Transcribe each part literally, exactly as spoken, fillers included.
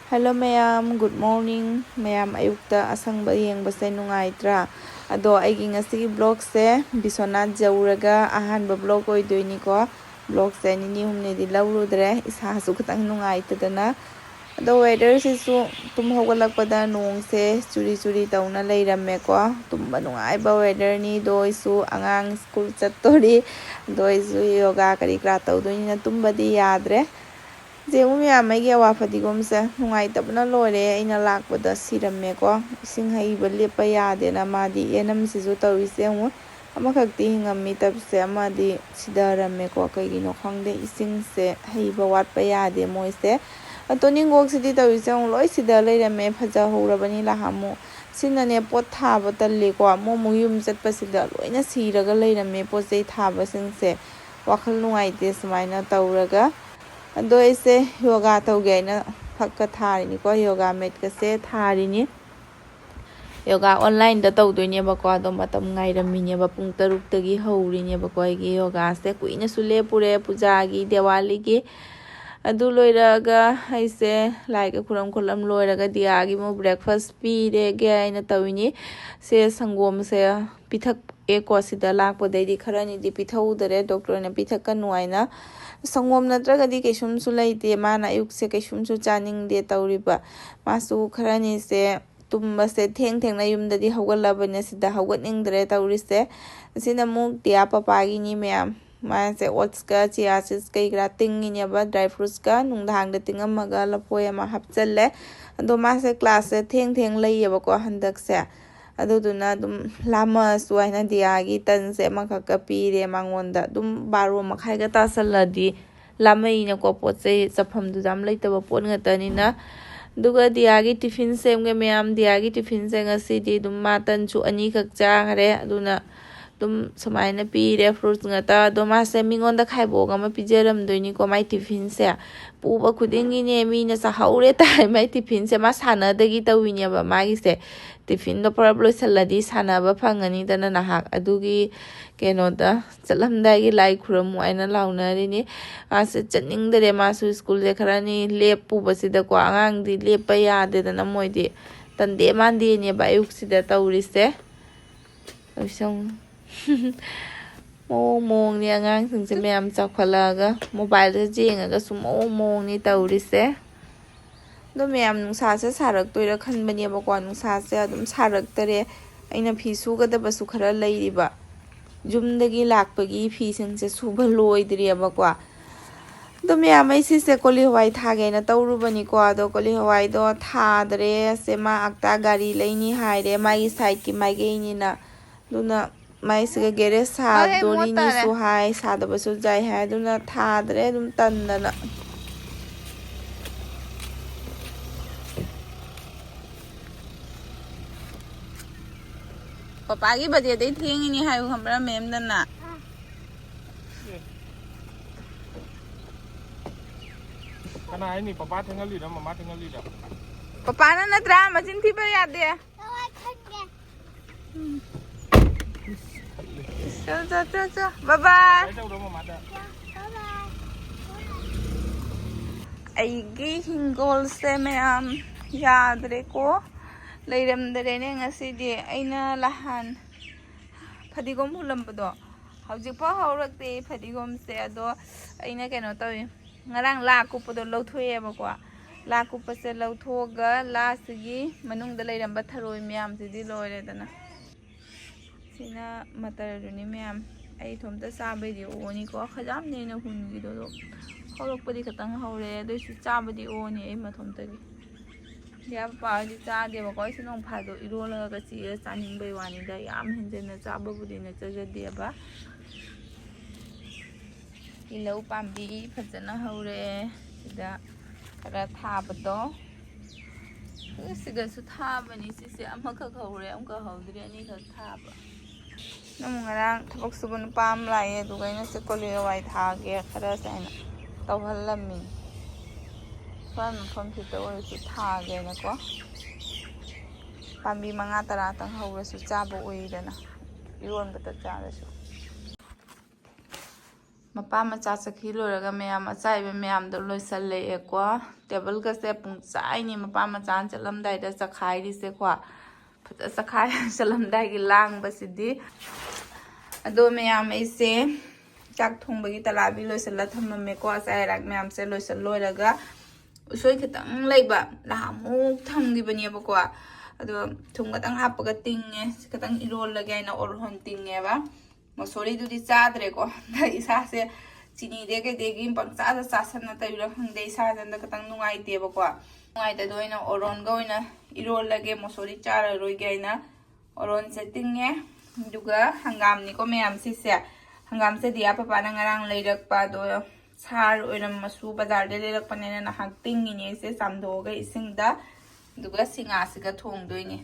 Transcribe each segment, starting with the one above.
Hello ꯃꯌꯥꯝ, good morning꯫ ꯃꯌꯥꯝ ꯑꯌꯨꯛꯇ ꯑꯁꯪꯕ ꯌꯦꯡꯕꯁꯦ ꯅꯨꯡꯉꯥꯏꯇ꯭ꯔꯥ? ꯑꯗꯣ ꯑꯩꯒꯤ ꯉꯁꯤꯒꯤ vlogꯁꯦ ꯕꯤꯁ꯭ꯋꯥꯅꯥꯊ ꯌꯧꯔꯒ ꯑꯍꯥꯟꯕ vlog ꯑꯣꯏꯗꯣꯏꯅꯤꯀꯣ꯫ Vlogꯁꯦ ꯅꯤꯅꯤ ꯍꯨꯝꯅꯤꯗꯤ ꯂꯧꯔꯨꯗ꯭ꯔꯦ, ꯏꯁꯥꯁꯨ ꯈꯤꯇꯪ ꯅꯨꯡꯉꯥꯏꯇꯗꯅ꯫ ꯑꯗꯣ weatherꯁꯤꯁꯨ ꯇꯨꯝ ꯍꯧꯒꯠꯂꯛꯄꯗ ꯅꯣꯡꯁꯦ ꯆꯨꯔꯤ ꯆꯨꯔꯤ ꯇꯧꯅ ꯂꯩꯔꯝꯃꯦꯀꯣ꯫ ꯇꯨꯝꯕ ꯅꯨꯡꯉꯥꯏꯕ weatherꯅꯤ꯫ ꯑꯗꯣ ꯑꯩꯁꯨ ꯑꯉꯥꯡ ꯁ꯭ꯀꯨꯜ ꯆꯠꯇꯣꯔꯤ꯫ ꯑꯗꯣ ꯑꯩꯁꯨ ꯌꯣꯒꯥ ꯀꯔꯤ ꯀꯔꯥ ꯇꯧꯗꯣꯏꯅꯤꯅ ꯇꯨꯝꯕꯗꯤ ꯌꯥꯗ꯭ꯔꯦ꯫ ꯌꯦꯡꯉꯨ ꯃꯌꯥꯝ, ꯑꯩꯒꯤ ꯑꯋꯥ ꯐꯗꯤꯒꯣꯝꯁꯦ ꯅꯨꯡꯉꯥꯏꯇꯕꯅ ꯂꯣꯏꯔꯦ꯫ ꯑꯩꯅ ꯂꯥꯛꯄꯗ ꯁꯤꯔꯝꯃꯦꯀꯣ꯫ ꯏꯁꯤꯡ ꯍꯩꯕ ꯂꯦꯞꯄ ꯌꯥꯗꯦꯅ ꯃꯥꯗꯤ, ꯌꯦꯅꯝꯁꯤꯁꯨ ꯇꯧꯔꯤꯁꯦ ꯌꯦꯡꯉꯨ꯫ ꯑꯃꯈꯛꯇꯤ ꯍꯤꯡꯉꯝꯃꯤ ꯇꯞꯁꯦ, ꯑꯃꯗꯤ ꯁꯤꯗꯔꯝꯃꯦꯀꯣ꯫ ꯀꯩꯒꯤꯅꯣ ꯈꯪꯗꯦ, ꯏꯁꯤꯡꯁꯦ ꯍꯩꯕ ꯋꯥꯠꯄ ꯌꯥꯗꯦ ꯃꯣꯏꯁꯦ꯫ ꯑ, ꯇꯣꯅꯤꯡꯈꯣꯛꯁꯤꯗꯤ ꯇꯧꯔꯤꯁꯦ ꯌꯦꯡꯉꯨ, ꯂꯣꯏ ꯁꯤꯗ ꯂꯩꯔꯝꯃꯦ, ꯐꯖꯍꯧꯔꯕꯅꯤ ꯅꯍꯥꯟꯃꯨꯛ꯫ ꯁꯤꯅꯅꯦ ꯄꯣꯠ ꯊꯥꯕ ꯇꯜꯂꯤꯀꯣ꯫ ꯑꯃꯨꯛ ꯑꯃꯨꯛ ꯌꯨꯝ ꯆꯠꯄꯁꯤꯗ ꯂꯣꯏꯅ ꯁꯤꯔꯒ ꯂꯩꯔꯝꯃꯦ ꯄꯣꯠ ꯆꯩ ꯊꯥꯕꯁꯤꯡꯁꯦ꯫ ꯋꯥꯈꯜ ꯅꯨꯡꯉꯥꯏꯇꯦ ꯁꯨꯃꯥꯏꯅ ꯇꯧꯔꯒ꯫ ꯑꯗꯣ ꯑꯩꯁꯦ ꯌꯣꯒꯥ ꯇꯧꯒꯦ ꯍꯥꯏꯅ ꯐꯛꯀ ꯊꯥꯔꯤꯅꯤꯀꯣ, ꯌꯣꯒꯥ matꯀꯁꯦ ꯊꯥꯔꯤꯅꯤ꯫ ꯌꯣꯒꯥ onlineꯗ ꯇꯧꯗꯣꯏꯅꯦꯕꯀꯣ꯫ ꯑꯗꯣ ꯃꯇꯝ ꯉꯥꯏꯔꯝꯃꯤꯅꯦꯕ, ꯄꯨꯡ ꯇꯔꯨꯛꯇꯒꯤ ꯍꯧꯔꯤꯅꯦꯕꯀꯣ ꯑꯩꯒꯤ ꯌꯣꯒꯥꯁꯦ꯫ ꯀꯨꯏꯅꯁꯨ ꯂꯦꯞꯄꯨꯔꯦ ꯄꯨꯖꯥꯒꯤ, ꯗꯤꯋꯥꯂꯤꯒꯤ꯫ ꯑꯗꯨ ꯂꯣꯏꯔꯒ ꯑꯩꯁꯦ ꯂꯥꯏꯒ ꯈꯨꯔꯨꯝ ꯈꯣꯠꯂꯝ ꯂꯣꯏꯔꯒ ꯗꯤꯌꯥꯒꯤ ꯑꯃꯨꯛ breakfast ꯄꯤꯔꯒꯦ ꯍꯥꯏꯅ ꯇꯧꯔꯤꯅꯤ꯫ ꯁꯦ ꯁꯪꯒꯣꯝꯁꯦ ꯄꯤꯊꯛꯑꯦꯀꯣ꯫ ꯁꯤꯗ ꯂꯥꯛꯄꯗꯩꯗꯤ ꯈꯔꯅꯤꯗꯤ ꯄꯤꯊꯛꯎꯗꯔꯦ, doctorꯅ ꯄꯤꯊꯛꯀꯅꯨ ꯍꯥꯏꯅ꯫ ꯁꯪꯒꯣꯝ ꯅꯠꯇ꯭ꯔꯒꯗꯤ ꯀꯩꯁꯨꯝꯁꯨ ꯂꯩꯇꯦ, ꯃꯥꯅ ꯑꯌꯨꯛꯁꯦ ꯀꯩꯁꯨꯝꯁꯨ ꯆꯥꯅꯤꯡꯗꯦ ꯇꯧꯔꯤꯕ꯫ ꯃꯥꯁꯨ ꯈꯔꯅꯤꯁꯦ ꯇꯨꯝꯕꯁꯦ ꯊꯦꯡ ꯊꯦꯡꯅ ꯌꯨꯝꯗꯗꯤ ꯍꯧꯒꯠꯂꯕꯅꯦ, ꯁꯤꯗ ꯍꯧꯒꯠꯅꯤꯡꯗ꯭ꯔꯦ ꯇꯧꯔꯤꯁꯦ꯫ ꯑꯁꯤꯅ ꯑꯃꯨꯛ ꯗꯤꯌꯥ ꯄꯄꯥꯒꯤꯅꯤ ꯃꯌꯥꯝ꯫ ꯃꯥꯁꯦ oatsꯀ chia seeds ꯀꯩ ꯀꯔꯥ ꯇꯤꯡꯉꯤꯅꯦꯕ, dry fruitsꯀ ꯅꯨꯡꯗꯥꯡꯗ ꯇꯤꯡꯉꯝꯃꯒ ꯂꯐꯣꯏ ꯑꯃ ꯍꯥꯞꯆꯜꯂꯦ꯫ ꯑꯗꯣ ꯃꯥꯁꯦ classꯁꯦ ꯊꯦꯡ ꯊꯦꯡ ꯂꯩꯌꯦꯕꯀꯣ ꯍꯟꯗꯛꯁꯦ꯫ ꯑꯗꯨꯗꯨꯅ ꯑꯗꯨꯝ ꯂꯥꯝꯃꯛꯑꯁꯨ ꯍꯥꯏꯅ ꯗꯤꯌꯥꯒꯤ ꯇꯟꯁꯦ ꯑꯃꯈꯛꯀ ꯄꯤꯔꯦ ꯃꯉꯣꯟꯗ꯫ ꯑꯗꯨꯝ ꯕꯥꯔꯣ ꯃꯈꯥꯏꯒ ꯇꯥꯁꯜꯂꯗꯤ ꯂꯥꯝꯃꯛꯏꯅꯀꯣ, ꯄꯣꯠ ꯆꯩ ꯆꯠꯐꯝꯗꯨꯁꯨ ꯌꯥꯝ ꯂꯩꯇꯕ ꯄꯣꯠ ꯉꯥꯛꯇꯅꯤꯅ꯫ ꯑꯗꯨꯒ ꯗꯤꯌꯥꯒꯤ tiffin ꯁꯦꯝꯒꯦ ꯃꯌꯥꯝ꯫ ꯗꯤꯌꯥꯒꯤ tiffinꯁꯦ ꯉꯁꯤꯗꯤ ꯑꯗꯨꯝ ꯃꯥ ꯇꯟꯁꯨ ꯑꯅꯤꯈꯛ ꯆꯥꯈ꯭ꯔꯦ꯫ ꯑꯗꯨꯅ ꯑꯗꯨꯝ ꯁꯨꯃꯥꯏꯅ ꯄꯤꯔꯦ, fruits ꯉꯥꯛꯇ꯫ ꯑꯗꯣ ꯃꯥꯁꯦ ꯃꯤꯉꯣꯟꯗ ꯈꯥꯏꯕꯣꯛ ꯑꯃ ꯄꯤꯖꯔꯝꯗꯣꯏꯅꯤꯀꯣ, ꯃꯥꯏ tiffinꯁꯦ꯫ ꯄꯨꯕ ꯈꯨꯗꯤꯡꯒꯤꯅꯦ, ꯃꯤꯅ ꯆꯥꯍꯧꯔꯦ ꯇꯥꯏ ꯃꯥꯏ tiffinꯁꯦ꯫ ꯃꯥ ꯁꯥꯟꯅꯗꯒꯤ ꯇꯧꯋꯤꯅꯦꯕ ꯃꯥꯒꯤꯁꯦ꯫ Tiffinꯗꯣ ꯄꯨꯂꯞ ꯂꯣꯏꯁꯤꯜꯂꯗꯤ ꯁꯥꯟꯅꯕ ꯐꯪꯒꯅꯤꯗꯅ ꯅꯍꯥꯛ꯫ ꯑꯗꯨꯒꯤ ꯀꯩꯅꯣꯗ ꯆꯠꯂꯝꯗꯥꯏꯒꯤ ꯂꯥꯏ ꯈꯨꯔꯝꯃꯨ ꯍꯥꯏꯅ ꯂꯥꯎꯅꯔꯤꯅꯤ꯫ ꯃꯥꯁꯦ ꯆꯠꯅꯤꯡꯗꯔꯦ, ꯃꯥꯁꯨ ꯁ꯭ꯀꯨꯜꯁꯦ ꯈꯔꯅꯤ ꯂꯦꯞꯄꯨꯕꯁꯤꯗꯀꯣ꯫ ꯑꯉꯥꯡꯗꯤ ꯂꯦꯞꯄ ꯌꯥꯗꯦꯗꯅ, ꯃꯣꯏꯗꯤ ꯇꯟꯗꯦ ꯃꯥꯟꯗꯦꯅꯦꯕ ꯑꯌꯨꯛꯁꯤꯗ ꯇꯧꯔꯤꯁꯦ꯫ ꯇꯧꯁꯪ꯫ ꯃꯑꯣꯡ ꯃꯑꯣꯡꯅꯤ ꯑꯉꯥꯡꯁꯤꯡꯁꯦ, ꯃꯌꯥꯝ ꯆꯥꯎꯈꯠꯂꯛꯑꯒ mobileꯗ ꯌꯦꯡꯉꯒꯁꯨ ꯃꯑꯣꯡ ꯃꯑꯣꯡꯅꯤ ꯇꯧꯔꯤꯁꯦ꯫ ꯑꯗꯣ ꯃꯌꯥꯝ, ꯅꯨꯡꯁꯥꯁꯦ ꯁꯥꯔꯛꯇꯣꯏꯔꯥ ꯈꯟꯕꯅꯦꯕꯀꯣ, ꯅꯨꯡꯁꯥꯁꯦ ꯑꯗꯨꯝ ꯁꯥꯔꯛꯇꯔꯦ꯫ ꯑꯩꯅ ꯐꯤ ꯁꯨꯒꯗꯕꯁꯨ ꯈꯔ ꯂꯩꯔꯤꯕ, ꯌꯨꯝꯗꯒꯤ ꯂꯥꯛꯄꯒꯤ ꯐꯤꯁꯤꯡꯁꯦ ꯁꯨꯕ ꯂꯣꯏꯗ꯭ꯔꯤꯑꯕꯀꯣ꯫ ꯑꯗꯣ ꯃꯌꯥꯝ, ꯑꯩ ꯁꯤꯁꯦ ꯀꯣꯂꯤ ꯍꯋꯥꯏ ꯊꯥꯒꯦꯅ ꯇꯧꯔꯨꯕꯅꯤꯀꯣ, ꯑꯗꯣ ꯀꯣꯂꯤ ꯍꯋꯥꯏꯗꯣ ꯊꯥꯗ꯭ꯔꯦ꯫ ꯁꯦ ꯃꯥ ꯑꯥꯛꯇꯥ ꯒꯥꯔꯤ ꯂꯩꯅꯤ ꯍꯥꯏꯔꯦ, ꯃꯥꯒꯤ sideꯀꯤ ꯃꯥꯏꯀꯩꯅꯤꯅ꯫ ꯑꯗꯨꯅ ꯃꯥꯏꯁꯤꯒ garage ꯁꯥꯗꯣꯔꯤꯅꯤꯁꯨ ꯍꯥꯏ, ꯁꯥꯗꯕꯁꯨ ꯌꯥꯏ ꯍꯥꯏ꯫ ꯑꯗꯨꯅ ꯊꯥꯗ꯭ꯔꯦ, ꯑꯗꯨꯝ ꯇꯟꯗꯅ꯫ ꯄꯄꯥꯒꯤ birthdayꯗꯩ ꯊꯦꯡꯉꯤꯅꯤ ꯍꯥꯏꯌꯨ, ꯈꯪꯕ꯭ꯔꯥ ꯃꯦꯝꯗꯅ? ꯀꯅꯥ ꯍꯥꯏꯅꯤ? ꯄꯄꯥ ꯊꯦꯡꯍꯜꯂꯤꯔ, ꯃꯃꯥ ꯊꯦꯡꯍꯜꯂꯤꯔ? ꯄꯄꯥꯅ ꯅꯠꯇ꯭ꯔꯥ? ꯃꯆꯤꯟ ꯊꯤꯕ ꯌꯥꯗꯦ꯫ ꯎꯝ꯫ ꯆꯣ, ꯆꯣ, ꯆꯣ, ꯆꯣ꯫ Bye bye꯫ ꯀꯃꯥꯏ ꯇꯧꯔꯣ ꯃꯃꯥꯗ? ꯑꯩꯒꯤ ꯍꯤꯡꯒꯣꯜꯁꯦ ꯃꯌꯥꯝ ꯌꯥꯗ꯭ꯔꯦꯀꯣ, ꯂꯩꯔꯝꯗ꯭ꯔꯦꯅꯦ ꯉꯁꯤꯗꯤ꯫ ꯑꯩꯅ ꯅꯍꯥꯟ ꯐꯗꯤꯒꯣꯝ ꯍꯨꯜꯂꯝꯕꯗꯣ ꯍꯧꯖꯤꯛꯐꯥꯎ ꯍꯧꯔꯛꯇꯦ ꯐꯗꯤꯒꯣꯝꯁꯦ꯫ ꯑꯗꯣ ꯑꯩꯅ ꯀꯩꯅꯣ ꯇꯧꯋꯤ, ꯉꯔꯥꯡ ꯂꯥ ꯀꯨꯞꯄꯗꯣ ꯂꯧꯊꯣꯛꯑꯦꯕꯀꯣ꯫ ꯂꯥ ꯀꯨꯞꯄꯁꯦ ꯂꯧꯊꯣꯛꯑꯒ ꯂꯥꯁꯤꯒꯤ ꯃꯅꯨꯡꯗ ꯂꯩꯔꯝꯕ ꯊꯔꯣꯏ ꯃꯌꯥꯝꯁꯤꯗꯤ ꯂꯣꯏꯔꯦꯗꯅ꯫ ꯁꯤꯅ ꯃꯇꯔꯗꯨꯅꯤ ꯃꯌꯥꯝ꯫ ꯑꯩ ꯏꯊꯣꯝꯇ ꯆꯥꯕꯩꯗꯤ ꯑꯣꯅꯤꯀꯣ꯫ ꯈꯖꯥꯝꯅꯦ ꯑꯩꯅ ꯍꯨꯟꯈꯤꯗꯣ꯫ ꯑꯗꯣ ꯍꯧꯔꯛꯄꯗꯤ ꯈꯇꯪ ꯍꯧꯔꯦ, ꯑꯗꯨꯏꯁꯨ ꯆꯥꯕꯗꯤ ꯑꯣꯅꯤ ꯑꯩ ꯃꯊꯣꯝꯇꯒꯤ꯫ ꯗꯤꯌꯥ ꯄꯄꯥ ꯍꯣꯏꯗꯤ ꯆꯥꯗꯦꯕꯀꯣ꯫ ꯑꯩꯁꯨ ꯅꯣꯡ ꯐꯥꯗꯣꯛ ꯏꯔꯣꯜꯂꯒ ꯆꯤꯛꯑꯒ ꯆꯥꯅꯤꯡꯕꯩ ꯋꯥꯅꯤꯗ꯫ ꯌꯥꯝ ꯍꯦꯟꯖꯟꯅ ꯆꯥꯕꯕꯨꯗꯤ ꯅꯠꯆꯖꯗꯦꯕ꯫ ꯇꯤꯜꯍꯧ ꯄꯥꯝꯕꯤ ꯐꯖꯅ ꯍꯧꯔꯦ꯫ ꯁꯤꯗ ꯈꯔ ꯊꯥꯕꯗꯣ꯫ ꯁꯤꯗꯁꯨ ꯊꯥꯕꯅꯤ꯫ ꯁꯤꯁꯦ ꯑꯃꯈꯛ ꯍꯧꯔꯦ, ꯑꯃꯈꯛ ꯍꯧꯗ꯭ꯔꯤ, ꯑꯅꯤꯈꯛ ꯊꯥꯕ꯫ ꯑꯃꯨꯛ ꯉꯔꯥꯡ ꯊꯕꯛ ꯁꯨꯕ ꯅꯨꯄꯥ ꯑꯃ ꯂꯥꯛꯑꯦ, ꯑꯗꯨꯒ ꯑꯩꯅ ꯁꯦ ꯀꯣꯂꯤ ꯍꯋꯥꯏ ꯊꯥꯒꯦ ꯈꯔꯁꯦ ꯍꯥꯏꯅ ꯇꯧꯍꯜꯂꯝꯃꯤ꯫ ꯁ꯭ꯋꯥꯏ ꯃꯐꯝꯁꯤꯗ ꯑꯣꯏꯔꯁꯨ ꯊꯥꯒꯦꯅꯀꯣ꯫ ꯄꯥꯝꯕꯤ ꯃꯉꯥ ꯇꯔꯥꯇꯪ ꯍꯧꯔꯁꯨ ꯆꯥꯕ ꯑꯣꯏꯗꯅ, ꯏꯔꯣꯟꯕꯗ ꯆꯥꯔꯁꯨ꯫ ꯃꯄꯥ ꯃꯆꯥ ꯆꯠꯈꯤ ꯂꯣꯏꯔꯒ ꯃꯌꯥꯝ ꯑꯆꯥꯏꯕ ꯃꯌꯥꯝꯗꯣ ꯂꯣꯏꯁꯜꯂꯛꯑꯦꯀꯣ꯫ ꯇꯦꯕꯜꯒꯁꯦ ꯄꯨꯡꯆꯥꯏꯅꯤ ꯃꯄꯥ ꯃꯆꯥꯅ ꯆꯠꯂꯝꯗꯥꯏꯗ ꯆꯈꯥꯏꯔꯤꯁꯦꯀꯣ꯫ ꯐꯖ ꯆꯈꯥꯏ ꯆꯠꯂꯝꯗꯥꯏꯒꯤ ꯂꯥꯡꯕꯁꯤꯗꯤ꯫ ꯑꯗꯣ ꯃꯌꯥꯝ, ꯑꯩꯁꯦ ꯆꯥꯛ ꯊꯣꯡꯕꯒꯤ ꯇꯂꯥꯕꯤ ꯂꯣꯏꯁꯤꯜꯂ ꯊꯝꯃꯝꯃꯦꯀꯣ꯫ ꯑꯆꯥꯏ ꯑꯔꯥꯛ ꯃꯌꯥꯝꯁꯦ ꯂꯣꯏꯁꯤꯜ ꯂꯣꯏꯔꯒ, ꯎꯁꯣꯏ ꯈꯤꯇꯪ ꯂꯩꯕ, ꯅꯍꯥꯟꯃꯨꯛ ꯊꯝꯈꯤꯕꯅꯦꯕꯀꯣ꯫ ꯑꯗꯣ ꯊꯨꯝ ꯈꯤꯇꯪ ꯍꯥꯞꯄꯒ ꯇꯤꯡꯉꯦ꯫ ꯁꯤ ꯈꯤꯇꯪ ꯏꯔꯣꯜꯂꯒꯦ ꯍꯥꯏꯅ ꯑꯣꯔꯍꯣꯟ ꯇꯤꯡꯉꯦꯕ꯫ ꯃꯁꯣꯔꯤꯗꯨꯗꯤ ꯆꯥꯗ꯭ꯔꯦꯀꯣ꯫ ꯍꯟꯗꯛ ꯏꯁꯥꯁꯦ ꯆꯤꯅꯤꯗꯩ ꯀꯩꯗꯒꯤ ꯄꯪꯆꯥꯗ ꯆꯥꯁꯟꯅ ꯇꯧꯔꯤꯔꯥ ꯈꯪꯗꯦ, ꯏꯁꯥꯁꯦ ꯍꯟꯗꯛ ꯈꯤꯇꯪ ꯅꯨꯡꯉꯥꯏꯇꯦꯕꯀꯣ꯫ ꯅꯨꯡꯉꯥꯏꯇꯗ ꯑꯣꯏꯅ ꯑꯣꯔꯣꯟꯒ ꯑꯣꯏꯅ ꯏꯔꯣꯜꯂꯒꯦ, ꯃꯁꯣꯔꯤ ꯆꯥꯔꯔꯣꯏꯒꯦ ꯍꯥꯏꯅ ꯑꯣꯔꯣꯟꯁꯦ ꯇꯤꯡꯉꯦ꯫ ꯑꯗꯨꯒ ꯍꯪꯒꯥꯝꯅꯤꯀꯣ ꯃꯌꯥꯝ ꯁꯤꯁꯦ꯫ ꯍꯪꯒꯥꯝꯁꯦ ꯗꯤꯌꯥ ꯄꯄꯥꯅ ꯉꯔꯥꯡ ꯂꯩꯔꯛꯄ, ꯑꯗꯣ ꯁꯥꯔ ꯑꯣꯏꯔꯝꯃꯁꯨ ꯕꯖꯥꯔꯗ ꯂꯩꯔꯛꯄꯅꯦꯅ ꯅꯍꯥꯛ ꯇꯤꯡꯉꯤꯅꯦ ꯑꯩꯁꯦ ꯆꯥꯝꯊꯣꯛꯑꯒ ꯏꯁꯤꯡꯗ꯫ ꯑꯗꯨꯒ ꯁꯤ ꯉꯥꯁꯤꯒ ꯊꯣꯡꯗꯣꯏꯅꯦ꯫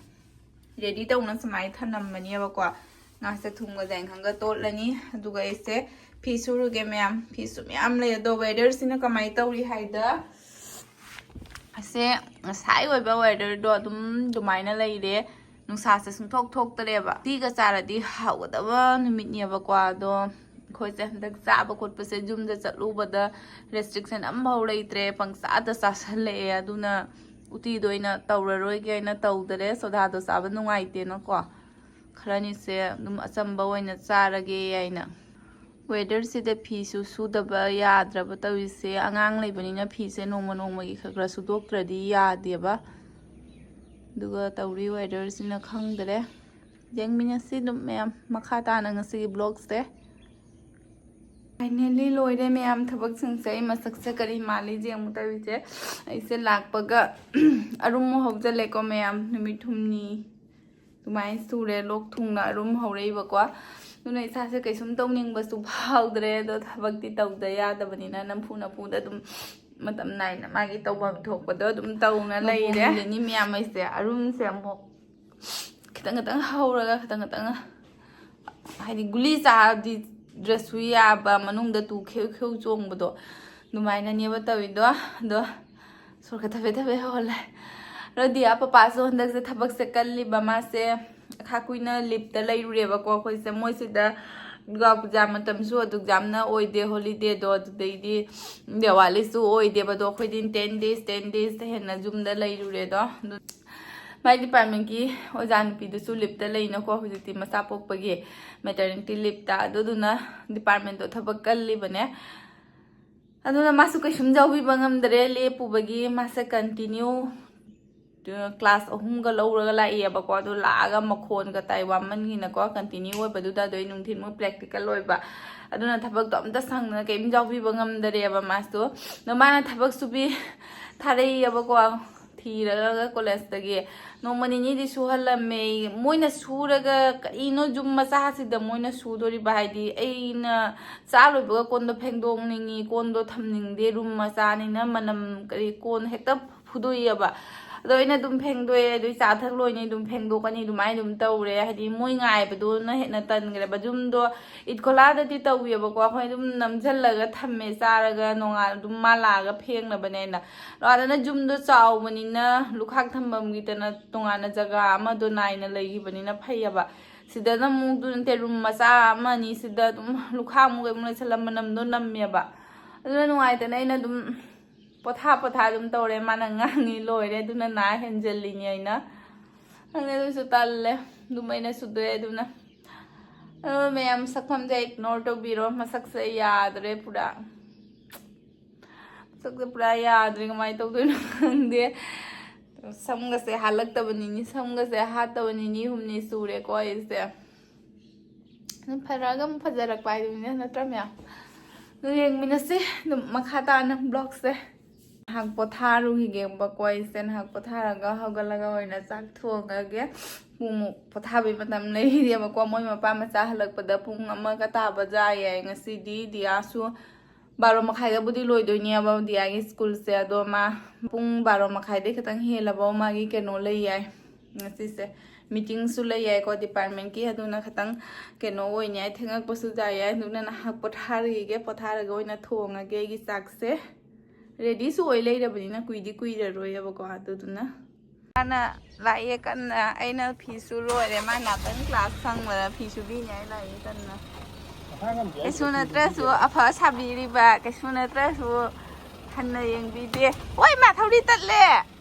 ꯔꯦꯗꯤ ꯇꯧꯅ ꯁꯨꯃꯥꯏꯅ ꯊꯝꯂꯝꯕꯅꯦꯕꯀꯣ꯫ ꯉꯥꯁꯦ ꯊꯨꯝꯒ ꯌꯥꯏꯉꯪꯒ ꯇꯣꯠꯂꯅꯤ꯫ ꯑꯗꯨꯒ ꯑꯩꯁꯦ ꯐꯤ ꯁꯨꯔꯨꯒꯦ ꯃꯌꯥꯝ꯫ ꯐꯤꯁꯨ ꯃꯌꯥꯝ ꯂꯩ꯫ ꯑꯗꯣ ꯋꯦꯗꯔꯁꯤꯅ ꯀꯃꯥꯏꯅ ꯇꯧꯔꯤ ꯍꯥꯏꯗ, ꯑꯁꯦ ꯉꯁꯥꯏ ꯑꯣꯏꯕ ꯋꯦꯗꯔꯗꯣ ꯑꯗꯨꯝ ꯑꯗꯨꯃꯥꯏꯅ ꯂꯩꯔꯦ꯫ ꯅꯨꯡꯁꯥꯁꯦ ꯁꯨꯡꯊꯣꯛ ꯊꯣꯛꯇꯔꯦꯕ꯫ ꯎꯇꯤꯒ ꯆꯥꯔꯗꯤ ꯍꯥꯎꯒꯗꯕ ꯅꯨꯃꯤꯠꯅꯦꯕꯀꯣ꯫ ꯑꯗꯣ ꯑꯩꯈꯣꯏꯁꯦ ꯍꯟꯗꯛ ꯆꯥꯕ ꯈꯣꯠꯄꯁꯦ ꯌꯨꯝꯗ ꯆꯠꯂꯨꯕꯗ ꯔꯦꯁꯇ꯭ꯔꯤꯛꯁꯟ ꯑꯝꯐꯥꯎ ꯂꯩꯇ꯭ꯔꯦ꯫ ꯄꯪꯆꯥꯗ ꯆꯥꯁꯜꯂꯛꯑꯦ꯫ ꯑꯗꯨꯅ ꯎꯇꯤꯗꯣ ꯑꯣꯏꯅ ꯇꯧꯔꯔꯣꯏꯒꯦ ꯍꯥꯏꯅ ꯇꯧꯗꯔꯦ꯫ ꯁꯣꯗꯥꯗꯣ ꯆꯥꯕ ꯅꯨꯡꯉꯥꯏꯇꯦꯅꯀꯣ꯫ ꯈꯔꯅꯤꯁꯦ ꯑꯗꯨꯝ ꯑꯆꯝꯕ ꯑꯣꯏꯅ ꯆꯥꯔꯒꯦ ꯍꯥꯏꯅ꯫ ꯋꯦꯗꯔꯁꯤꯗ ꯐꯤꯁꯨ ꯁꯨꯗꯕ ꯌꯥꯗ꯭ꯔꯕ ꯇꯧꯔꯤꯁꯦ꯫ ꯑꯉꯥꯡ ꯂꯩꯕꯅꯤꯅ ꯐꯤꯁꯦ ꯅꯣꯡꯃ ꯅꯣꯡꯃꯒꯤ ꯈꯔ ꯈꯔ ꯁꯨꯗꯣꯛꯇ꯭ꯔꯗꯤ ꯌꯥꯗꯦꯕ꯫ ꯑꯗꯨꯒ ꯇꯧꯔꯤ ꯋꯦꯗꯔꯁꯤꯅ ꯈꯪꯗ꯭ꯔꯦ꯫ ꯌꯦꯡꯃꯤꯟꯅꯁꯤ ꯑꯗꯨꯝ ꯃꯌꯥꯝ꯫ ꯃꯈꯥ ꯇꯥꯅ ꯉꯁꯤꯒꯤ ꯕ꯭ꯂꯣꯒꯁꯦ꯫ ꯐꯥꯏꯅꯦꯜꯂꯤ ꯂꯣꯏꯔꯦ ꯃꯌꯥꯝ ꯊꯕꯛꯁꯤꯡꯁꯦ꯫ ꯑꯩ ꯃꯁꯛꯁꯦ ꯀꯔꯤ ꯃꯥꯜꯂꯤ ꯌꯦꯡꯉꯨ ꯇꯧꯔꯤꯁꯦ꯫ ꯑꯩꯁꯦ ꯂꯥꯛꯄꯒ ꯑꯔꯨꯝ ꯍꯧꯖꯤꯜꯂꯦꯀꯣ ꯃꯌꯥꯝ꯫ ꯅꯨꯃꯤꯠ ꯍꯨꯝꯅꯤ ꯑꯗꯨꯃꯥꯏꯅ ꯁꯨꯔꯦ ꯂꯣꯛ ꯊꯨꯡꯅ ꯑꯔꯨꯝ ꯍꯧꯔꯛꯏꯕꯀꯣ꯫ ꯑꯗꯨꯅ ꯏꯁꯥꯁꯦ ꯀꯩꯁꯨꯝ ꯇꯧꯅꯤꯡꯕꯁꯨ ꯐꯥꯎꯗ꯭ꯔꯦ꯫ ꯑꯗꯣ ꯊꯕꯛꯇꯤ ꯇꯧꯗ ꯌꯥꯗꯕꯅꯤꯅ ꯅꯝꯐꯨ ꯅꯝꯐꯨꯗ ꯑꯗꯨꯝ ꯃꯇꯝ ꯅꯥꯏꯅ ꯃꯥꯒꯤ ꯇꯧꯐꯝ ꯊꯣꯛꯄꯗꯣ ꯑꯗꯨꯝ ꯇꯧꯅ ꯂꯩꯔꯦ꯫ ꯅꯨꯃꯤꯠ ꯅꯤ ꯃꯌꯥꯝ ꯑꯩꯁꯦ ꯑꯔꯨꯝꯁꯦ ꯑꯃꯨꯛ ꯈꯤꯇꯪ ꯈꯤꯇꯪ ꯍꯧꯔꯒ ꯈꯤꯇꯪ ꯈꯤꯇꯪ ꯍꯥꯏꯗꯤ ꯒꯨꯂꯤ ꯆꯥꯗ꯭ꯔꯁꯨ ꯌꯥꯕ, ꯃꯅꯨꯡꯗ ꯇꯨ ꯈꯦꯎ ꯈꯦꯎ ꯆꯣꯡꯕꯗꯣ, ꯑꯗꯨꯃꯥꯏꯅꯅꯦꯕ ꯇꯧꯋꯤꯗꯣ꯫ ꯑꯗꯣ ꯁꯣꯔꯒ ꯊꯕꯦ ꯊꯕꯦ ꯍꯣꯜꯂꯦ꯫ ꯔꯣꯗꯤꯌꯥ ꯄꯄꯥꯁꯨ ꯍꯟꯗꯛꯁꯦ ꯊꯕꯛꯁꯦ ꯀꯜꯂꯤꯕ꯫ ꯃꯥꯁꯦ ꯈꯥ ꯀꯨꯏꯅ ꯂꯤꯞꯇ ꯂꯩꯔꯨꯔꯦꯕꯀꯣ꯫ ꯑꯩꯈꯣꯏꯁꯦ, ꯃꯣꯏꯁꯤꯗ ꯗꯨꯔꯒꯥ ꯄꯨꯖꯥ ꯃꯇꯝꯁꯨ ꯑꯗꯨꯛ ꯌꯥꯝꯅ ꯑꯣꯏꯗꯦ ꯍꯣꯂꯤꯗꯦꯗꯣ꯫ ꯑꯗꯨꯗꯩꯗꯤ ꯗꯦꯋꯥꯂꯤꯁꯨ ꯑꯣꯏꯗꯦꯕ꯫ ꯑꯗꯣ ꯑꯩꯈꯣꯏꯗꯤ ten days, ten days ꯍꯦꯟꯅ ꯌꯨꯝꯗ ꯂꯩꯔꯨꯔꯦꯗꯣ꯫ ꯑꯗꯨ ꯃꯥꯏ ꯗꯤꯄꯥꯔꯠꯃꯦꯟꯒꯤ ꯑꯣꯖꯥ ꯅꯨꯄꯤꯗꯨꯁꯨ ꯂꯤꯞꯇ ꯂꯩꯅꯀꯣ, ꯍꯧꯖꯤꯛꯇꯤ ꯃꯆꯥ ꯄꯣꯛꯄꯒꯤ ꯃꯦꯇꯔꯅꯤꯇꯤ ꯂꯤꯞꯇ꯫ ꯑꯗꯨꯗꯨꯅ ꯗꯤꯄꯥꯔꯠꯃꯦꯟꯗꯣ ꯊꯕꯛ ꯀꯜꯂꯤꯕꯅꯦ꯫ ꯑꯗꯨꯅ ꯃꯥꯁꯨ ꯀꯩꯁꯨꯝ ꯌꯥꯎꯕꯤꯕ ꯉꯝꯗꯔꯦ꯫ ꯂꯦꯞꯄꯨꯕꯒꯤ ꯃꯥꯁꯦ ꯀꯟꯇꯤꯅ꯭ꯌꯨ ꯀ꯭ꯂꯥꯁ ꯑꯍꯨꯝꯒ ꯂꯧꯔꯒ ꯂꯥꯛꯏꯑꯕꯀꯣ꯫ ꯑꯗꯨ ꯂꯥꯛꯑꯒ ꯃꯈꯣꯟꯒ ꯇꯥꯏ, ꯋꯥꯃꯟꯒꯤꯅꯀꯣ꯫ ꯀꯟꯇꯤꯅ꯭ꯌꯨ ꯑꯣꯏꯕꯗꯨꯗ, ꯑꯗꯩ ꯅꯨꯡꯊꯤꯟ ꯃꯣꯏ ꯄ꯭ꯔꯦꯛꯇꯤꯀꯦꯜ ꯑꯣꯏꯕ, ꯑꯗꯨꯅ ꯊꯕꯛꯇꯣ ꯑꯝꯇ ꯁꯪꯗꯅ ꯀꯩꯝ ꯌꯥꯎꯕꯤꯕ ꯉꯝꯗꯔꯦꯕ ꯃꯥꯁꯨ꯫ ꯑꯗꯣ ꯃꯥꯅ ꯊꯕꯛ ꯁꯨꯕꯤ ꯊꯥꯔꯛꯏꯑꯕꯀꯣ, ꯊꯤꯔꯒ ꯀꯣꯂꯦꯖꯇꯒꯤ꯫ ꯅꯣꯡꯃ ꯅꯤꯅꯤꯗꯤ ꯁꯨꯍꯜꯂꯝꯃꯦ꯫ ꯃꯣꯏꯅ ꯁꯨꯔꯒ, "ꯀꯔꯤꯅꯣ ꯌꯨꯝ ꯃꯆꯥꯁꯤꯗ ꯃꯣꯏꯅ ꯁꯨꯗꯣꯔꯤꯕ?" ꯍꯥꯏꯗꯤ ꯑꯩꯅ ꯆꯥ ꯂꯣꯏꯕꯒ ꯀꯣꯟꯗꯣ ꯐꯦꯡꯗꯣꯛꯅꯤꯡꯉꯤ, ꯀꯣꯟꯗꯣ ꯊꯝꯅꯤꯡꯗꯦ, ꯔꯨꯝ ꯃꯆꯥꯅꯤꯅ ꯃꯅꯝ ꯀꯔꯤ, ꯀꯣꯟ ꯍꯦꯛꯇ ꯐꯨꯗꯣꯛꯏꯑꯕ꯫ ꯑꯗꯣ ꯑꯩꯅ ꯑꯗꯨꯝ ꯐꯦꯡꯗꯣꯛꯑꯦ, ꯑꯗꯨꯏ ꯆꯥ ꯊꯛ ꯂꯣꯏꯅꯤ ꯑꯗꯨꯝ ꯐꯦꯡꯗꯣꯛꯀꯅꯤ, ꯑꯗꯨꯃꯥꯏꯅ ꯑꯗꯨꯝ ꯇꯧꯔꯦ꯫ ꯍꯥꯏꯗꯤ ꯃꯣꯏ ꯉꯥꯏꯕꯗꯨꯅ ꯍꯦꯟꯅ ꯇꯟꯈ꯭ꯔꯦꯕ꯫ ꯌꯨꯝꯗꯣ ꯏꯠꯈꯣꯂꯥꯗꯗꯤ ꯇꯧꯋꯦꯕꯀꯣ, ꯑꯩꯈꯣꯏ ꯑꯗꯨꯝ ꯅꯝꯁꯤꯜꯂꯒ ꯊꯝꯃꯦ, ꯆꯥꯔꯒ ꯅꯣꯡꯉꯥꯜ ꯑꯗꯨꯝ ꯃꯥ ꯂꯥꯛꯑꯒ ꯐꯦꯡꯅꯕꯅꯦꯅ꯫ ꯑꯗꯨꯅ ꯌꯨꯝꯗꯣ ꯆꯥꯎꯕꯅꯤꯅ ꯂꯨꯈꯥꯛ ꯊꯝꯐꯝꯒꯤꯗꯅ ꯇꯣꯉꯥꯟꯅ ꯖꯒꯥ ꯑꯃꯗꯣ ꯅꯥꯏꯅ ꯂꯩꯈꯤꯕꯅꯤꯅ ꯐꯩꯌꯦꯕ꯫ ꯁꯤꯗꯅ ꯑꯃꯨꯛ ꯑꯗꯨ ꯅꯠꯇꯦ, ꯔꯨꯝ ꯃꯆꯥ ꯑꯃ ꯑꯅꯤ ꯁꯤꯗ ꯑꯗꯨꯝ ꯂꯨꯈꯥꯛ ꯑꯃꯨꯛ ꯑꯃꯨꯛ ꯂꯩꯁꯜꯂ ꯃꯅꯝꯗꯣ ꯅꯝꯃꯦꯕ꯫ ꯑꯗꯨꯅ ꯅꯨꯡꯉꯥꯏꯇꯅ ꯑꯩꯅ ꯑꯗꯨꯝ ꯄꯣꯊꯥ ꯄꯣꯊꯥ ꯑꯗꯨꯝ ꯇꯧꯔꯦ꯫ ꯃꯥꯅ ꯉꯥꯡꯉꯤ ꯂꯣꯏꯔꯦ, ꯑꯗꯨꯅ ꯅꯥ ꯍꯦꯟꯖꯜꯂꯤꯅꯤ ꯑꯩꯅ꯫ ꯈꯪꯗꯦ, ꯑꯗꯨꯁꯨ ꯇꯜꯂꯦ꯫ ꯑꯗꯨꯝ ꯑꯩꯅ ꯁꯨꯗꯣꯛꯑꯦ꯫ ꯑꯗꯨꯅ ꯑꯗꯣ ꯃꯌꯥꯝ ꯁꯛꯐꯝꯁꯦ ꯏꯒꯅꯣꯔ ꯇꯧꯕꯤꯔꯣ꯫ ꯃꯁꯛꯁꯦ ꯌꯥꯗ꯭ꯔꯦ ꯄꯨꯔꯥ꯫ ꯃꯁꯛꯁꯦ ꯄꯨꯔꯥ ꯌꯥꯗ꯭ꯔꯦ, ꯀꯃꯥꯏꯅ ꯇꯧꯗꯣꯏꯅꯣ ꯈꯪꯗꯦ꯫ ꯁꯝꯒꯁꯦ ꯍꯥꯠꯂꯛꯇꯕ ꯅꯤꯅꯤ, ꯁꯝꯒꯁꯦ ꯍꯥꯠꯇꯕ ꯅꯤꯅꯤ ꯍꯨꯝꯅꯤ ꯁꯨꯔꯦꯀꯣ ꯑꯩꯁꯦ꯫ ꯑꯗꯨꯝ ꯐꯔꯛꯑꯒ ꯑꯃꯨꯛ ꯐꯖꯔꯛꯄ ꯍꯥꯏꯗꯨꯅꯤꯅꯦ, ꯅꯠꯇ꯭ꯔꯥ ꯃꯌꯥꯝ? ꯑꯗꯨ ꯌꯦꯡꯃꯤꯟꯅꯁꯤ ꯑꯗꯨꯝ ꯃꯈꯥ ꯇꯥꯅ ꯕ꯭ꯂꯣꯒꯁꯦ꯫ ꯉꯥꯏꯍꯥꯛ ꯄꯣꯊꯥꯔꯨꯈꯤꯒꯦꯕꯀꯣ ꯑꯩꯁꯦ꯫ ꯉꯥꯏꯍꯥꯛ ꯄꯣꯊꯥꯔꯒ ꯍꯧꯒꯠꯂꯒ ꯑꯣꯏꯅ ꯆꯥꯛ ꯊꯣꯡꯉꯒꯦ꯫ ꯄꯨꯡꯃꯨꯛ ꯄꯣꯊꯥꯕꯩ ꯃꯇꯝ ꯂꯩꯔꯦꯕꯀꯣ꯫ ꯃꯣꯏ ꯃꯄꯥ ꯃꯆꯥ ꯍꯜꯂꯛꯄꯗ ꯄꯨꯡ ꯑꯃꯒ ꯇꯥꯕ ꯌꯥꯏꯌꯦ꯫ ꯉꯁꯤꯗꯤ ꯗꯤꯌꯥꯁꯨ ꯕꯥꯔꯣ ꯃꯈꯥꯏꯗꯕꯨꯗꯤ ꯂꯣꯏꯗꯣꯏꯅꯦꯕ ꯗꯤꯌꯥꯒꯤ ꯁ꯭ꯀꯨꯜꯁꯦ꯫ ꯑꯗꯣ ꯃꯥ ꯄꯨꯡ ꯕꯥꯔꯣ ꯃꯈꯥꯏꯗꯩ ꯈꯤꯇꯪ ꯍꯦꯜꯂꯕ ꯃꯥꯒꯤ ꯀꯩꯅꯣ ꯂꯩ ꯌꯥꯏ ꯉꯁꯤꯁꯦ꯫ ꯃꯤꯇꯤꯡꯁꯨ ꯂꯩ ꯌꯥꯏꯀꯣ ꯗꯤꯄꯥꯔꯠꯃꯦꯟꯀꯤ, ꯑꯗꯨꯅ ꯈꯤꯇꯪ ꯀꯩꯅꯣ ꯑꯣꯏꯅꯤ ꯍꯥꯏ, ꯊꯦꯡꯉꯛꯄꯁꯨ ꯌꯥꯏ꯫ ꯑꯗꯨꯅ ꯅꯍꯥꯛ ꯄꯣꯊꯥꯔꯒꯦ, ꯄꯣꯊꯥꯔꯒ ꯑꯣꯏꯅ ꯊꯣꯡꯉꯒꯦ ꯑꯩꯒꯤ ꯆꯥꯛꯁꯦ꯫ ꯔꯦꯗꯤꯁꯨ ꯑꯣꯏ ꯂꯩꯔꯕꯅꯤꯅ ꯀꯨꯏꯗꯤ ꯀꯨꯏꯔꯔꯣꯏꯌꯦꯕꯀꯣ꯫ ꯑꯗꯨꯗꯨꯅ ꯃꯥꯅ ꯂꯥꯛꯑꯦ ꯀꯟꯅ꯫ ꯑꯩꯅ ꯐꯤꯁꯨ ꯂꯣꯏꯔꯦ꯫ ꯃꯥ ꯅꯥꯇꯪ ꯀ꯭ꯂꯥꯁ ꯁꯪꯕꯗ ꯐꯤ ꯁꯨꯕꯤꯅꯤ ꯍꯥꯏ ꯂꯥꯛꯑꯦ ꯀꯟꯅ꯫ ꯀꯩꯁꯨ ꯅꯠꯇ꯭ꯔꯁꯨ ꯑꯐ ꯁꯥꯕꯤꯔꯤꯕ, ꯀꯩꯁꯨ ꯅꯠꯇ꯭ꯔꯁꯨ ꯍꯟꯅ ꯌꯦꯡꯕꯤꯗꯦ꯫ ꯍꯣꯏ, ꯃꯥ ꯊꯧꯔꯤ ꯇꯠꯂꯦ꯫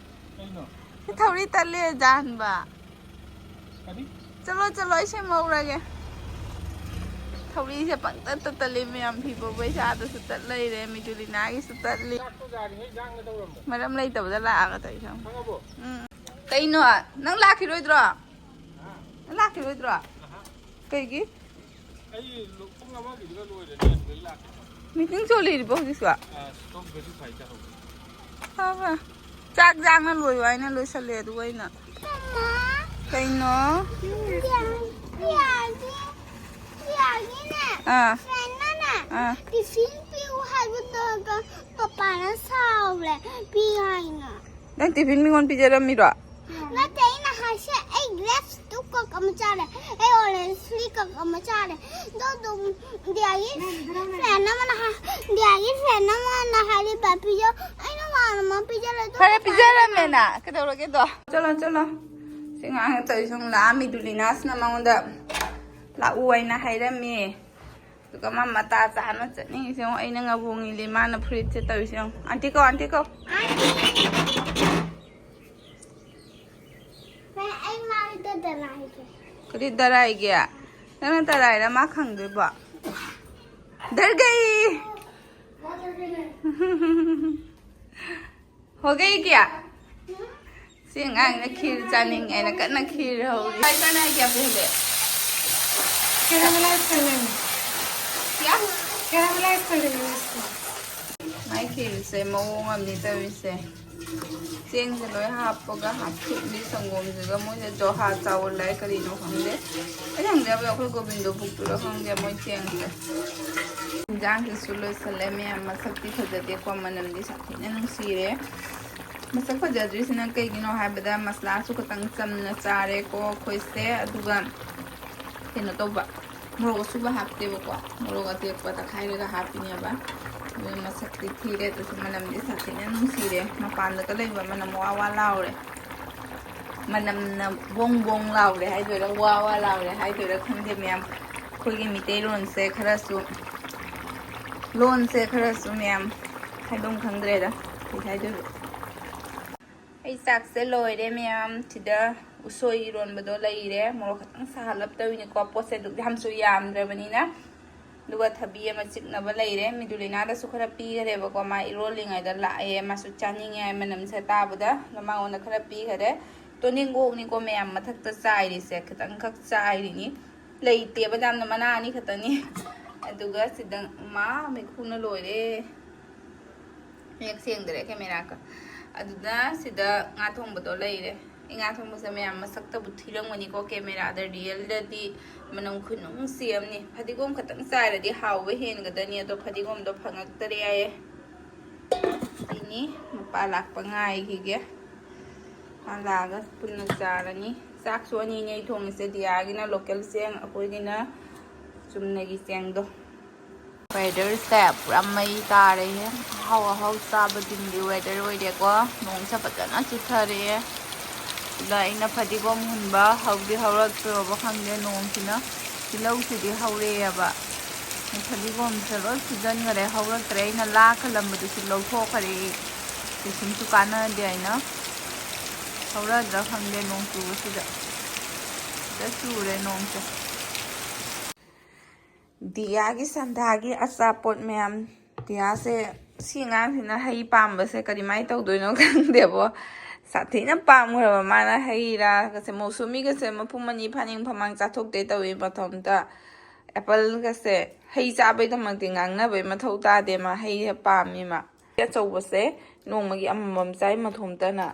ꯀꯩꯅꯣ? ꯁꯤ ꯊꯧꯔꯤ ꯇꯠꯂꯦ ꯖꯥꯟꯕ꯫ ꯀꯔꯤ? ꯆꯠꯂꯣ, ꯆꯠꯂꯣ, ꯑꯩ ꯁꯦꯝꯍꯧꯔꯒꯦ꯫ ꯊꯧꯔꯤꯁꯦ ꯄꯪꯇꯠꯇ ꯇꯠꯂꯤ ꯃꯌꯥꯝ꯫ ꯐꯤ ꯐꯧꯕꯩ ꯁꯥꯗꯁꯨ ꯇꯠ ꯂꯩꯔꯦ, ꯃꯤꯗꯨꯂꯤꯅꯥꯒꯤꯁꯨ ꯇꯠꯂꯤ꯫ ꯆꯥꯛꯇꯣ ꯌꯥꯔꯤꯉꯩ ꯂꯥꯡꯒ ꯇꯧꯔꯝꯃꯣ꯫ ꯃꯔꯝ ꯂꯩꯇꯕꯗ ꯂꯥꯛꯑꯒ ꯇꯧꯔꯤꯁꯦ꯫ ꯈꯪꯉꯕꯣ? ꯎꯝ꯫ ꯀꯩꯅꯣ? ꯅꯪ ꯂꯥꯛꯈꯤꯔꯣꯏꯗ꯭ꯔꯣ? ꯍꯥ? ꯅꯪ ꯂꯥꯛꯈꯤꯔꯣꯏꯗ꯭ꯔꯣ? ꯑꯍꯥ꯫ ꯀꯩꯒꯤ? ꯑꯩ ꯂꯨ-, ꯄꯨꯡ ꯑꯃꯒꯤꯗꯨꯗ ꯂꯣꯏꯔꯅꯤ, ꯑꯗꯨꯗꯩ ꯂꯥꯛꯀꯦ꯫ ꯃꯤꯇꯤꯡ ꯆꯣꯜꯂꯤꯔꯤꯕꯣ ꯍꯧꯖꯤꯛꯁꯨ? ꯑ, stop verify ꯇꯧꯍꯧꯕ꯫ ꯐꯕ꯫ ꯆꯥꯛ ꯆꯥꯡꯅ ꯂꯣꯏꯌꯨ ꯍꯥꯏꯅ ꯂꯣꯏꯁꯜꯂꯦ, ꯑꯗꯨꯒ ꯑꯩꯅ꯫ ꯃꯃꯥ꯫ ꯀꯩꯅꯣ? ꯄꯤꯌꯥ-, ꯄꯤꯌꯥꯒꯤ, ꯄꯤꯌꯥꯒꯤꯅꯦ꯫ ꯑꯥ꯫ Friendꯅꯅꯦ꯫ ꯑꯥ꯫ Tiffin ꯄꯤꯌꯨ ꯍꯥꯏꯕꯗꯣ ꯄꯄꯥꯅ ꯁꯥꯎꯔꯦ꯫ ꯄꯤꯌꯨ ꯍꯥꯏꯅ꯫ ꯅꯪ tiffin ꯃꯤꯉꯣꯟ ꯄꯤꯖꯔꯝꯃꯤꯔꯣ? ꯅꯠꯇꯦ, ꯑꯩꯅ ꯍꯥꯏꯁꯦ, ꯑꯩ grapes ꯇꯨ ꯀꯛ ꯑꯃ ꯆꯥꯔꯦ, ꯑꯩ orange free ꯀꯛ ꯑꯃ ꯆꯥꯔꯦ꯫ ꯑꯗꯣ ꯑꯗꯨꯝ ꯗꯤꯌꯥꯒꯤ friend ꯑꯃꯅ ꯍꯥꯏ-, ꯗꯤꯌꯥꯒꯤ friend ꯑꯃꯅ ꯍꯥꯏꯔꯤꯕ ꯄꯤꯖꯧ, ꯑꯩꯅ ꯃꯥꯅ ꯑꯃ ꯄꯤꯖꯔꯦ, ꯑꯗꯨ ꯐꯔꯦ, ꯄꯤꯖꯔꯝꯃꯦꯅ꯫ ꯀꯩꯗꯧꯔꯒꯦꯗꯣ? ꯆꯠꯂꯣ, ꯆꯠꯂꯣ꯫ ꯁꯤ ꯑꯉꯥꯡꯅ ꯇꯧꯔꯤꯁꯦ ꯌꯦꯡꯉꯨ, ꯂꯥꯛꯑꯝꯃꯤ ꯗꯨꯂꯤꯅꯥꯁꯤꯅ ꯃꯉꯣꯟꯗ ꯂꯥꯛꯎ ꯍꯥꯏꯅ ꯍꯥꯏꯔꯝꯃꯤ꯫ ꯑꯗꯨꯒ ꯃꯥ ꯃꯇꯥ ꯆꯥꯅ ꯆꯠꯅꯤꯡꯉꯤꯁꯦ ꯌꯦꯡꯉꯨ, ꯑꯩꯅ ꯉꯕꯣꯡ ꯏꯜꯂꯤ, ꯃꯥꯅ ꯐꯨꯔꯤꯠꯁꯦ ꯇꯧꯔꯤꯁꯦ ꯌꯦꯡꯉꯨ꯫ Aunty ꯀꯧ, aunty ꯀꯧ꯫ ꯃꯦ, ꯑꯩ ꯃꯥꯒꯤ ꯗꯗꯥ ꯍꯥꯏꯒꯦ꯫ ꯀꯔꯤ ꯗꯔꯥꯏꯒꯦ? ꯅꯪꯅ ꯗꯔꯥꯏꯔ ꯃꯥ ꯈꯪꯗꯣꯏꯕꯣ? ꯗꯔꯒꯩ! ꯍꯣꯒꯩꯒꯤ? ꯁꯤ ꯑꯉꯥꯡꯅ ꯈꯤꯔ ꯆꯥꯅꯤꯡꯉꯦꯅ ꯀꯟꯅ ꯈꯤꯔ ꯍꯧꯔꯤ꯫ ꯀꯥꯏ ꯆꯥꯅ ꯀꯌꯥ ꯄꯨꯍꯜꯂꯦ? Caramelize कर लेंगे। क्या? Caramelize कर लेंगे इसको। ꯃꯥꯏ ꯈꯤꯔꯁꯦ ꯃꯑꯣꯡ ꯑꯃꯅꯤ ꯇꯧꯔꯤꯁꯦ꯫ ꯆꯦꯡꯁꯦ ꯂꯣꯏ ꯍꯥꯞꯄꯒ ꯍꯥꯞꯊꯨꯞꯂꯤ ꯁꯪꯒꯣꯝꯁꯤꯒ꯫ ꯃꯣꯏꯁꯦ ꯖꯣꯍꯥ ꯆꯥꯎꯜ ꯍꯥꯏ ꯀꯔꯤꯅꯣ ꯈꯪꯗꯦ꯫ ꯑꯩꯅ ꯍꯪꯖꯕꯗ ꯑꯩꯈꯣꯏ ꯒꯣꯕꯤꯟꯗꯣ ꯕꯨꯛꯇꯨꯔ ꯈꯪꯗꯦ ꯃꯣꯏ ꯆꯦꯡꯁꯦ꯫ ꯏꯟꯖꯥꯡꯁꯤꯁꯨ ꯂꯣꯏꯁꯜꯂꯦ ꯃꯌꯥꯝ꯫ ꯃꯁꯛꯇꯤ ꯐꯖꯗꯦꯀꯣ, ꯃꯅꯝꯗꯤ ꯁꯥꯊꯤꯅ ꯅꯨꯡꯁꯤꯔꯦ꯫ ꯃꯁꯛ ꯐꯖꯗ꯭ꯔꯤꯁꯤꯅ ꯀꯩꯒꯤꯅꯣ ꯍꯥꯏꯕꯗ ꯃꯁꯂꯥꯁꯨ ꯈꯤꯇꯪ ꯆꯝꯅ ꯆꯥꯔꯦꯀꯣ ꯑꯩꯈꯣꯏꯁꯦ꯫ ꯑꯗꯨꯒ ꯀꯩꯅꯣ ꯇꯧꯕ, ꯃꯣꯔꯣꯛ ꯑꯁꯨꯕ ꯍꯥꯞꯇꯦꯕꯀꯣ, ꯃꯣꯔꯣꯛ ꯑꯇꯦꯛꯄ ꯇꯛꯈꯥꯏꯔꯒ ꯍꯥꯞꯄꯤꯅꯦꯕ꯫ ꯑꯗꯨꯅ ꯃꯁꯛꯇꯤ ꯊꯤꯔꯦ, ꯑꯗꯨꯁꯨ ꯃꯅꯝꯗꯤ ꯁꯥꯊꯤꯅ ꯅꯨꯡꯁꯤꯔꯦ꯫ ꯃꯄꯥꯟꯗꯒ ꯂꯩꯕ ꯃꯅꯝ ꯋꯥ ꯋꯥ ꯂꯥꯎꯔꯦ꯫ ꯃꯅꯝꯅ ꯕꯣꯡ ꯕꯣꯡ ꯂꯥꯎꯔꯦ ꯍꯥꯏꯗꯣꯏꯔꯥ, ꯋꯥ ꯋꯥ ꯂꯥꯎꯔꯦ ꯍꯥꯏꯗꯣꯏꯔꯥ ꯈꯪꯗꯦ ꯃꯌꯥꯝ꯫ ꯑꯩꯈꯣꯏꯒꯤ ꯃꯤꯇꯩꯂꯣꯟꯁꯦ ꯈꯔꯁꯨ, ꯂꯣꯟꯁꯦ ꯈꯔꯁꯨ ꯃꯌꯥꯝ ꯍꯥꯏꯐꯝ ꯈꯪꯗ꯭ꯔꯦꯗ, ꯀꯩ ꯍꯥꯏꯗꯣꯏꯅꯣ꯫ ꯑꯩ ꯆꯥꯛꯁꯦ ꯂꯣꯏꯔꯦ ꯃꯌꯥꯝ꯫ ꯁꯤꯗ ꯎꯁꯣꯏ ꯏꯔꯣꯟꯕꯗꯣ ꯂꯩꯔꯦ꯫ ꯃꯣꯔꯣꯛ ꯈꯛꯇꯪ ꯁꯥꯍꯜꯂꯞ ꯇꯧꯔꯤꯅꯤꯀꯣ꯫ ꯄꯣꯠꯁꯦ ꯑꯗꯨꯛ ꯌꯥꯝꯁꯨ ꯌꯥꯝꯗ꯭ꯔꯕꯅꯤꯅ꯫ ꯑꯗꯨꯒ ꯊꯕꯤ ꯑꯃ ꯆꯤꯛꯅꯕ ꯂꯩꯔꯦ꯫ ꯃꯤꯗꯨꯂꯤꯅꯥꯗꯁꯨ ꯈꯔ ꯄꯤꯈꯔꯦꯕꯀꯣ꯫ ꯃꯥ ꯏꯔꯣꯜꯂꯤꯉꯩꯗ ꯂꯥꯛꯑꯦ꯫ ꯃꯥꯁꯨ ꯆꯥꯅꯤꯡꯉꯦ ꯍꯥꯏ ꯃꯅꯝꯁꯦ ꯇꯥꯕꯗ꯫ ꯑꯗꯣ ꯃꯉꯣꯟꯗ ꯈꯔ ꯄꯤꯈꯔꯦ꯫ ꯇꯣꯅꯤꯡꯒꯣꯛꯅꯤꯀꯣ ꯃꯌꯥꯝ ꯃꯊꯛꯇ ꯆꯥꯏꯔꯤꯁꯦ꯫ ꯈꯤꯇꯪꯈꯛ ꯆꯥꯏꯔꯤꯅꯤ꯫ ꯂꯩꯇꯦꯕ ꯌꯥꯝꯅ, ꯃꯅꯥ ꯑꯅꯤ ꯈꯛꯇꯅꯤ꯫ ꯑꯗꯨꯒ ꯁꯤꯗ ꯃꯥ ꯃꯩꯈꯨꯅ ꯂꯣꯏꯔꯦ꯫ ꯃꯌꯦꯛ ꯁꯦꯡꯗ꯭ꯔꯦ ꯀꯦꯃꯦꯔꯥꯒ꯫ ꯑꯗꯨꯅ ꯁꯤꯗ ꯉꯥ ꯊꯣꯡꯕꯗꯣ ꯂꯩꯔꯦ꯫ ꯑꯩ ꯉꯥ ꯊꯣꯡꯕꯁꯦ ꯃꯌꯥꯝ ꯃꯁꯛꯇꯕꯨ ꯊꯤꯔꯝꯒꯅꯤꯀꯣ, ꯀꯦꯃꯦꯔꯥꯗ ꯔꯤꯌꯦꯜꯗꯗꯤ ꯃꯅꯝ ꯈꯨꯅꯨꯡꯁꯤ ꯑꯃꯅꯤ꯫ ꯐꯗꯤꯒꯣꯝ ꯈꯛꯇꯪ ꯆꯥꯏꯔꯗꯤ ꯍꯥꯎꯕ ꯍꯦꯟꯒꯗꯅꯤ, ꯑꯗꯣ ꯐꯗꯤꯒꯣꯝꯗꯣ ꯐꯪꯉꯛꯇꯔꯦ ꯍꯥꯏꯌꯦ꯫ ꯁꯤꯅꯤ, ꯃꯄꯥ ꯂꯥꯛꯄ ꯉꯥꯏꯈꯤꯒꯦ꯫ ꯃꯥ ꯂꯥꯛꯑꯒ ꯄꯨꯟꯅ ꯆꯥꯔꯅꯤ꯫ ꯆꯥꯛꯁꯨ ꯑꯅꯤꯅꯦ ꯑꯩ ꯊꯣꯡꯉꯤꯁꯦ, ꯗꯤꯌꯥꯒꯤꯅ ꯂꯣꯀꯦꯜ ꯆꯦꯡ, ꯑꯩꯈꯣꯏꯒꯤꯅ ꯆꯨꯝꯅꯒꯤ ꯆꯦꯡꯗꯣ꯫ ꯋꯦꯗꯔꯁꯦ ꯄꯨꯔꯥ ꯃꯩ ꯇꯥꯔꯦꯍꯦ꯫ ꯑꯍꯥꯎ ꯑꯍꯥꯎ ꯆꯥꯕ ꯇꯤꯝꯒꯤ ꯋꯦꯗꯔ ꯑꯣꯏꯔꯦꯀꯣ꯫ ꯅꯣꯡꯁꯦ ꯐꯖꯅ ꯆꯨꯊꯔꯛꯑꯦ꯫ ꯑꯗ ꯑꯩꯅ ꯐꯗꯤꯒꯣꯝ ꯍꯨꯟꯕ ꯍꯧꯗꯤ ꯍꯧꯔꯛꯇ꯭ꯔꯕ ꯈꯪꯗꯦ ꯅꯣꯡꯁꯤꯅ꯫ ꯇꯤꯜꯍꯧꯁꯤꯗꯤ ꯍꯧꯔꯛꯑꯦꯕ꯫ ꯐꯗꯤꯒꯣꯝꯁꯦ ꯂꯣꯏ ꯐꯨꯖꯟꯈꯔꯦ, ꯍꯧꯔꯛꯇ꯭ꯔꯦ꯫ ꯑꯩꯅ ꯂꯥ ꯀꯜꯂꯝꯕꯗꯨꯁꯨ ꯂꯧꯊꯣꯛꯈꯔꯦ꯫ ꯀꯩꯁꯨꯝꯁꯨ ꯀꯥꯟꯅꯗꯦ ꯍꯥꯏꯅ꯫ ꯍꯧꯔꯗ꯭ꯔꯥ ꯈꯪꯗꯦ ꯅꯣꯡ ꯆꯨꯕꯁꯤꯗ꯫ ꯁꯤꯗ ꯆꯨꯔꯦ ꯅꯣꯡꯁꯦ꯫ ꯗꯤꯌꯥꯒꯤ ꯁꯟꯗꯥꯒꯤ ꯑꯆꯥꯄꯣꯠ ꯃꯌꯥꯝ꯫ ꯗꯤꯌꯥꯁꯦ, ꯁꯤ ꯑꯉꯥꯡꯁꯤꯅ ꯍꯩ ꯄꯥꯝꯕꯁꯦ ꯀꯔꯤꯃꯥꯏꯅ ꯇꯧꯗꯣꯏꯅꯣ ꯈꯪꯗꯦꯕꯣ꯫ ꯁꯥꯊꯤꯅ ꯄꯥꯝꯈ꯭ꯔꯕ ꯃꯥꯅ ꯍꯩ ꯔꯥꯒꯁꯦ꯫ ꯃꯧꯁꯨꯃꯤꯒꯁꯦ ꯃꯄꯨꯝ ꯑꯅꯤ ꯐꯥꯅꯤꯡ ꯐꯃꯥꯡ ꯆꯥꯊꯣꯛꯇꯦ ꯇꯧꯏ ꯃꯇꯣꯝꯇ꯫ ꯑꯦꯄꯜꯒꯁꯦ ꯍꯩ ꯆꯥꯕꯩꯗꯃꯛꯇꯤ ꯉꯥꯡꯅꯕꯩ ꯃꯊꯧ ꯇꯥꯗꯦ ꯃꯥ, ꯍꯩ ꯄꯥꯝꯃꯤ ꯃꯥ꯫ ꯑꯆꯧꯕꯁꯦ ꯅꯣꯡꯃꯒꯤ ꯑꯃꯃꯝ ꯆꯥꯏ ꯃꯊꯣꯝꯇꯅ꯫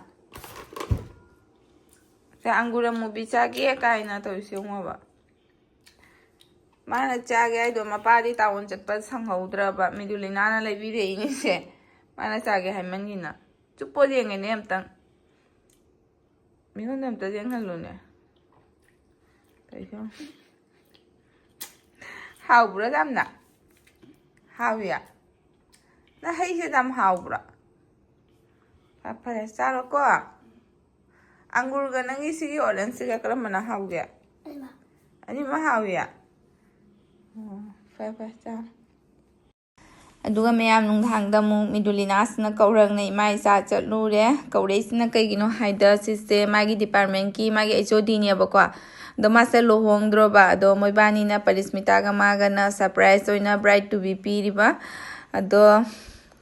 ꯁꯦ ꯑꯪꯒꯨꯔ ꯑꯃꯨꯕꯤ ꯆꯥꯒꯦ ꯀꯥꯏꯅ ꯇꯧꯔꯤꯁꯦ ꯌꯦꯡꯉꯣꯕ꯫ ꯃꯥꯅ ꯆꯥꯒꯦ ꯍꯥꯏꯗꯣ ꯃꯄꯥꯗꯤ ꯇꯥꯎꯟ ꯆꯠꯄ ꯁꯪꯍꯧꯗ꯭ꯔꯕ, ꯃꯤꯗꯨꯂꯤꯅꯥꯅ ꯂꯩꯕꯤꯔꯛꯏꯅꯤꯁꯦ꯫ ꯃꯥꯅ ꯆꯥꯒꯦ ꯍꯥꯏꯃꯟꯒꯤꯅ꯫ ꯆꯨꯞꯄꯣ ꯌꯦꯡꯒꯦꯅꯦ ꯑꯝꯇꯪ꯫ ꯃꯤꯉꯣꯟꯗ ꯑꯝꯇ ꯌꯦꯡꯍꯜꯂꯨꯅꯦ꯫ ꯀꯩꯅꯣ? ꯍꯥꯎꯕ꯭ꯔꯥ ꯌꯥꯝꯅ? ꯍꯥꯎꯏꯌꯦ꯫ ꯅꯪ ꯍꯩꯁꯦ ꯌꯥꯝ ꯍꯥꯎꯕ꯭ꯔꯥ? ꯐ-, ꯐꯔꯦ, ꯆꯥꯔꯣꯀꯣ꯫ ꯑꯪꯒꯨꯔꯒ ꯅꯪꯒꯤ ꯁꯤꯒꯤ ꯑꯣꯔꯦꯟꯖꯁꯤꯒ ꯀꯔꯝꯕꯅ ꯍꯥꯎꯒꯦ? ꯑꯅꯤꯃꯛ꯫ ꯑꯅꯤꯃꯛ ꯍꯥꯎꯏꯌꯦ? ꯑꯣ, ꯐꯔꯦ, ꯐꯔꯦ, ꯆꯥꯔꯣ꯫ ꯑꯗꯨꯒ ꯃꯌꯥꯝ ꯅꯨꯡꯗꯥꯡꯗ ꯑꯃꯨꯛ ꯃꯤꯗꯨꯂꯤꯅꯥꯁꯤꯅ ꯀꯧꯔꯛꯅ ꯏꯃꯥ ꯏꯆꯥ ꯆꯠꯂꯨꯔꯦ꯫ ꯀꯧꯔꯛꯏꯁꯤꯅ ꯀꯩꯒꯤꯅꯣ ꯍꯥꯏꯗ ꯁꯤꯁꯦ ꯃꯥꯒꯤ departmentꯀꯤ ꯃꯥꯒꯤ H O Dꯅꯦꯕꯀꯣ꯫ ꯑꯗꯣ ꯃꯥꯁꯦ ꯂꯨꯍꯣꯡꯗ꯭ꯔꯣꯕ꯫ ꯑꯗꯣ ꯃꯣꯏꯕꯥꯅꯤꯅ ꯄꯔꯤꯁꯃꯤꯇꯥꯒ ꯃꯥꯒꯅ surprise ꯑꯣꯏꯅ bride to be ꯄꯤꯔꯤꯕ꯫ ꯑꯗꯣ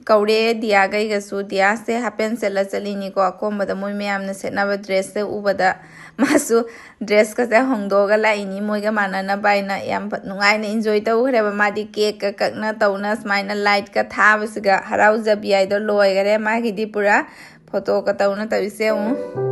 ꯀꯧꯔꯦ ꯗꯤꯌꯥꯒꯩꯒꯁꯨ꯫ ꯗꯤꯌꯥꯁꯦ half pant ꯁꯦꯠꯂ ꯆꯠꯂꯤꯅꯤꯀꯣ꯫ ꯑꯀꯣꯝꯕꯗ ꯃꯣꯏ ꯃꯌꯥꯝꯅ ꯁꯦꯠꯅꯕ dressꯁꯦ ꯎꯕꯗ ꯃꯥꯁꯨ dressꯀꯁꯦ ꯍꯣꯡꯗꯣꯛꯑꯒ ꯂꯥꯛꯏꯅꯤ ꯃꯣꯏꯒ ꯃꯥꯟꯅꯅꯕ ꯍꯥꯏꯅ꯫ ꯌꯥꯝ ꯐ-, ꯅꯨꯡꯉꯥꯏꯅ enjoy ꯇꯧꯈ꯭ꯔꯦꯕ꯫ ꯃꯥꯗꯤ cakeꯀ ꯀꯛꯅ ꯇꯧꯅ ꯁꯨꯃꯥꯏꯅ lightꯀ ꯊꯥꯕꯁꯤꯒ ꯍꯔꯥꯎꯖꯕꯤ ꯍꯥꯏꯗꯣ ꯂꯣꯏꯈꯔꯦ꯫ ꯃꯥꯒꯤꯗꯤ ꯄꯨꯔꯥ photoꯒ ꯇꯧꯅ ꯇꯧꯔꯤꯁꯦ ꯌꯦꯡꯉꯨ꯫